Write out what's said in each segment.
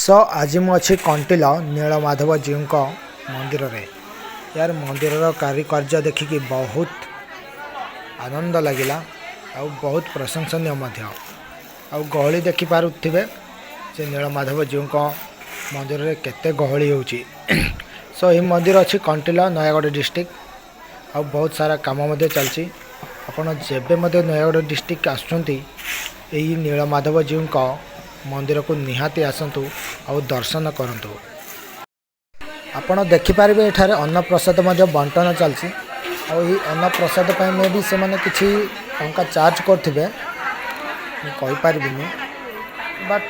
Show ଆଜି ମୁଁ ଅଛି କଣ୍ଟିଲ ନୀଳମାଧବ ଜୀଉଙ୍କ ମନ୍ଦିରରେ। ୟାର ମନ୍ଦିରର କାରୁକାର୍ଯ୍ୟ ଦେଖିକି ବହୁତ ଆନନ୍ଦ ଲାଗିଲା ଆଉ ବହୁତ ପ୍ରଶଂସନୀୟ ମଧ୍ୟ। ଆଉ ଗହଳି ଦେଖିପାରୁଥିବେ ଯେ ନୀଳମାଧବ ଜୀଉଙ୍କ ମନ୍ଦିରରେ କେତେ ଗହଳି ହେଉଛି। ସୋ ଏହି ମନ୍ଦିର ଅଛି କଣ୍ଟିଲ, ନୟାଗଡ଼ ଡିଷ୍ଟ୍ରିକ୍ଟ। ଆଉ ବହୁତ ସାରା କାମ ମଧ୍ୟ ଚାଲିଛି। ଆପଣ ଯେବେ ମଧ୍ୟ ନୟାଗଡ଼ ଡିଷ୍ଟ୍ରିକ୍ଟ ଆସୁଛନ୍ତି, ଏହି ନୀଳମାଧବ ଜୀଉଙ୍କ ମନ୍ଦିରକୁ ନିହାତି ଆସନ୍ତୁ ଆଉ ଦର୍ଶନ କରନ୍ତୁ। ଆପଣ ଦେଖିପାରିବେ, ଏଠାରେ ଅନ୍ନପ୍ରସାଦ ମଧ୍ୟ ବଣ୍ଟନ ଚାଲିଛି। ଆଉ ଏହି ଅନ୍ନପ୍ରସାଦ ପାଇଁ ମେ ବି ସେମାନେ କିଛି ଟଙ୍କା ଚାର୍ଜ କରୁଥିବେ, ମୁଁ କହିପାରିବିନି। ବଟ୍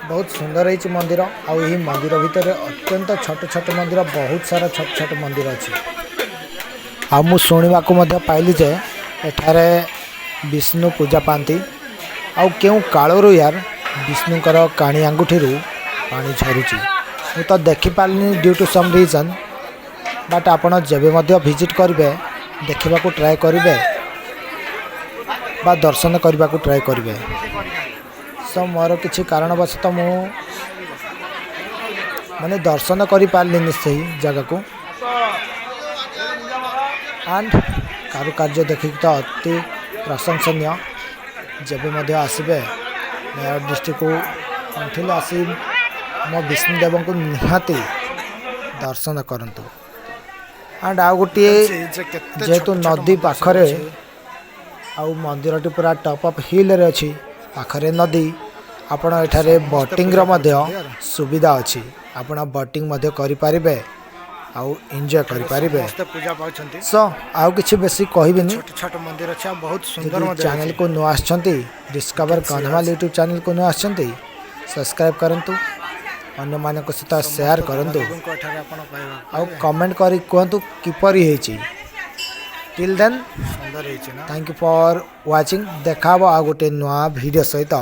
ବହୁତ ସୁନ୍ଦର ହେଇଛି ମନ୍ଦିର। ଆଉ ଏହି ମନ୍ଦିର ଭିତରେ ଅତ୍ୟନ୍ତ ଛୋଟ ଛୋଟ ମନ୍ଦିର, ବହୁତ ସାରା ଛୋଟ ଛୋଟ ମନ୍ଦିର ଅଛି। ଆଉ ମୁଁ ଶୁଣିବାକୁ ମଧ୍ୟ ପାଇଲି ଯେ ଏଠାରେ ବିଷ୍ଣୁ ପୂଜା ପାଆନ୍ତି ଆଉ କେଉଁ କାଳରୁ ୟାର ବିଷ୍ଣୁଙ୍କର କାଣି ଆଙ୍ଗୁଠିରୁ ପାଣି ଝରୁଛି। ମୁଁ ତ ଦେଖିପାରିଲିନି due to some reason, but ଆପଣ ଯେବେ ମଧ୍ୟ ଭିଜିଟ୍ କରିବେ, ଦେଖିବାକୁ ଟ୍ରାଏ କରିବେ ବା ଦର୍ଶନ କରିବାକୁ ଟ୍ରାଏ କରିବେ। ସୋ ମୋର କିଛି କାରଣବଶତଃ ମୁଁ ମାନେ ଦର୍ଶନ କରିପାରିଲିନି ସେହି ଜାଗାକୁ। ଆଣ୍ଡ କାରୁକାର୍ଯ୍ୟ ଦେଖିକି ତ ଅତି ପ୍ରଶଂସନୀୟ। ଯେବେ ମଧ୍ୟ ଆସିବେ ନୟାଗଡ଼ ଡିଷ୍ଟ୍ରିକ୍ଟକୁ, କଣ୍ଟିଲ ଆସି ମୋ ବିଷ୍ଣୁଦେବଙ୍କୁ ନିହାତି ଦର୍ଶନ କରନ୍ତୁ। ଆଣ୍ଡ ଆଉ ଗୋଟିଏ ଯେ କେତେ ଯେହେତୁ ଛୋଟ ଛୋଟ ନଦୀ ମନ୍ଦିର ସବୁ ପାଖରେ ଅଛି। ଆଉ ମନ୍ଦିରଟି ପୁରା ଟପ୍ ଅଫ୍ ହିଲ୍ରେ ଅଛି, ପାଖରେ ନଦୀ, ଆପଣ ଏଠାରେ ସମସ୍ତେ ବୋଟିଂର ପୂଜା ମଧ୍ୟ କରୁଛନ୍ତି ୟାର। ସୁବିଧା ଅଛି। ଆପଣ ବୋଟିଂ ମଧ୍ୟ କରିପାରିବେ ଆଉ ଏନ୍ଜୟ କରିପାରିବେ। ସମସ୍ତେ ପୂଜା ପାଉଛନ୍ତି। ସୋ ଆଉ କିଛି ବେଶୀ କହିବିନି। ଛୋଟ ଛୋଟ ମନ୍ଦିର ଅଛି ଆଉ ବହୁତ ସୁନ୍ଦର ଯଦି ମଧ୍ୟ ହେଇଛି। ଚ୍ୟାନେଲକୁ ନୂଆ ଆସିଛନ୍ତି, ଡିସ୍କଭର କନ୍ଧମାଳ ୟୁଟ୍ୟୁବ୍ ଚ୍ୟାନେଲକୁ ନୂଆ ଆସିଛନ୍ତି, ସବସ୍କ୍ରାଇବ୍ କରନ୍ତୁ, ଅନ୍ୟମାନଙ୍କ ସହିତ ସେୟାର ସମସ୍ତ କରନ୍ତୁ ଦେବାଦେବୀଙ୍କୁ ଏଠାରେ ଆପଣ ପାଇବାକୁ ଆଉ ପାଇବେ। କମେଣ୍ଟ କରି କୁହନ୍ତୁ କିପରି ହେଇଛି। ଟିଲ୍ ଦେନ୍, ସୁନ୍ଦର ହେଇଛି ନା? Thank you for watching. ଦେଖା ହେବ ଆଉ ଗୋଟେ ନୂଆ ଭିଡ଼ିଓ ସହିତ।